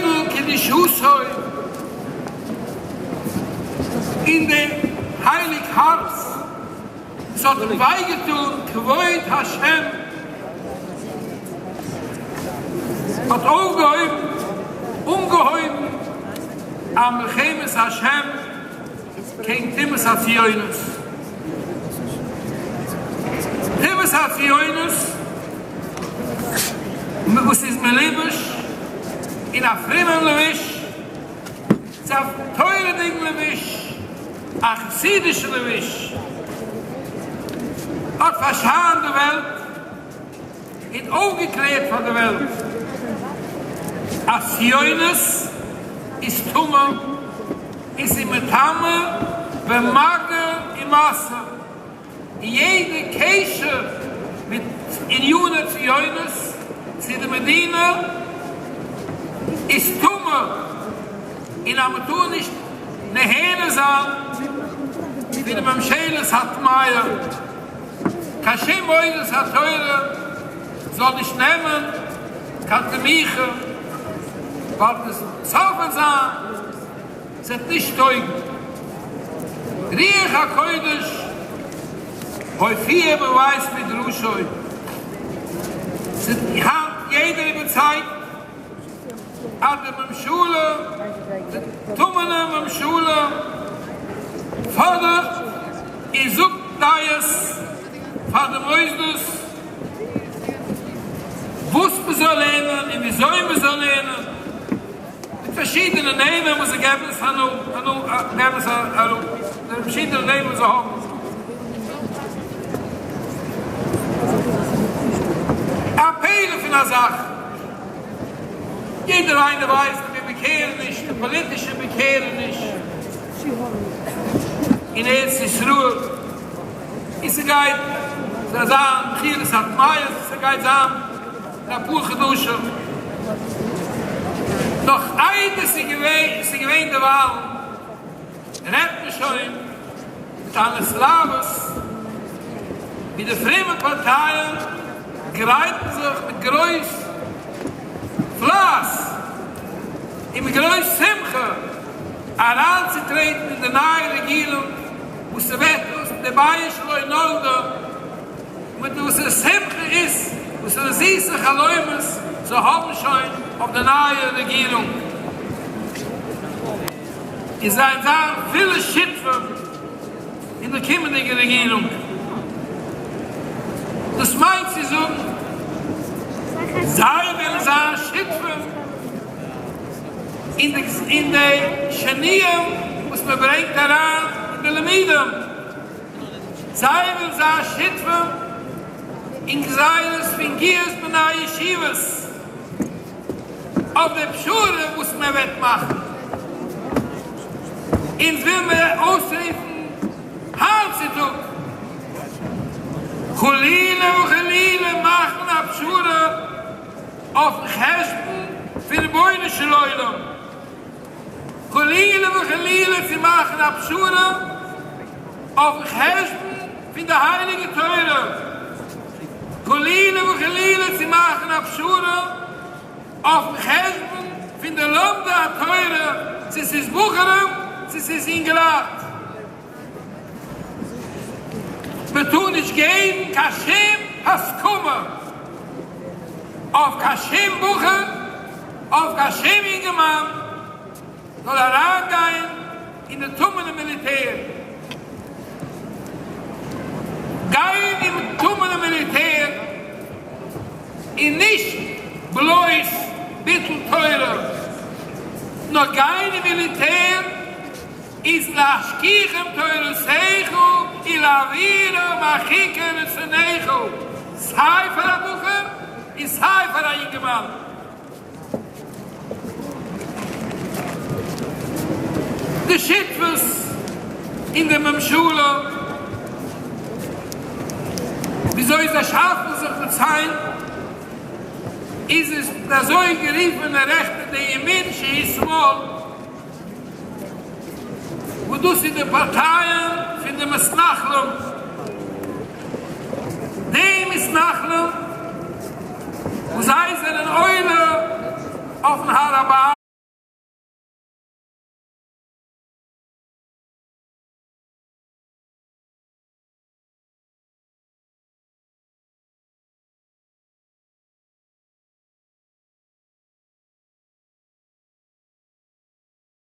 גודל קדושתו און די הייליג הארץ, עס האט אים וויי געטאן כבוד השם, האט אויפגעהויבן, אנגעהויבן א מלחמת השם קעגן טומאת הציונות. טומאת הציונות וואס איז מלובש אין א פרומען לבוש, צו א תורה'דיגן לבוש, א חסידישן לבוש, האט פארשיינט די וועלט און אויפגעקלערט פאר די וועלט אז ציונות איז טמא און ס'איז מטמא במגע ומשא, און יעדע קשר מיט עניני ציונות צו די מדינה איז טמא און אז מ'טאר נישט נהנה זיין פון די ממשלת הטמאה. קיין שום מוסדות התורה זאל נישט נעמען קיין תמיכה, ווייל די סוף וועט זיין ס'וועט נישט טויגן. רוח הקודש הופיע בבית מדרשו, ס'איז היינט יעדער איבערצייגט אז די ממשלה, די טמא'נע ממשלה, פאדערט און זאגט דעות פאר די מוסדות וואס מען זאל לערנען און וויאזוי מען זאל לערנען, מיט פארשידענע נעמען וואס זיי געבן עס אראפ, די פארשידענע נעמען וואס זיי האבן. א פלא פון א זאך. יעדער איינער ווייסט די איבערקערעניש, די פאליטישע איבערקערעניש אין ארץ ישראל, און ס'גייט זיין בחירות הטמאות, ס'גייט זיין אין אפאר חדשים, נאך איידער ס'איז געווען די וואלן רעדט מען שוין מיט אן התלהבות ווי די פרומע פארטייען גרייטן זיך מיט גרויס פלייס און מיט גרויס שמחה אריינצוטרעטן אין די נייע רעגירונג וואס ס'וועט אויס די ביה שלא נולדה, מיט וואסערע שמחה איז וואסערע זיסע חלומות זיי האבן שוין אויף די נייע רעגירונג. און זיי זיין פילע שותפים אין די קומענדיגע רעגירונג. דאס מיינט צו זאגן, זיי וועלן זיין שותפים אין די שינויים וואס מען ברענגט אריין אין די לימודים, זיי וועלן זיין שותפים אין גזירות פון גיוס בני ישיבות. אויף די פשרה וואס מען וועט מאכן. אונז וויל מיר אויסרופן היינט צו טאג, חלילה וחלילה מאכן א פשרה אויפן חשבון פון רבונו של עולם, חלילה וחלילה צו מאכן א פשרה אויפן חשבון פון די הייליגע תורה, חלילה וחלילה צו מאכן א פשרה אויפן חשבון פון די לומדי התורה, צו ס'איז בחורים צו ס'איז אינגעלייט. מען טאר נישט געבן קיין שום הסכמה אויף קיין שום בחור, אויף קיין שום אינגערמאן זאל אריינגיין אין די טמא'נע מיליטער. גיין אין טמא'נע מיליטער איז נישט בלויז ביטול תורה, נאר גיין אין מיליטער איז להשכיחם תורתך ולהעבירם מרחיקי רצונך, סיי פאר א בחור און סיי פאר א אינגערמאן. די שותפות אין די ממשלה, וויאזוי זיי שאפן זיך די ציין, איז עס די אזוי גערופענע רעכטע די ימין שהיא שמאל, וואס דאס איז די פארטייען פון די מתנחלים, די מתנחלים.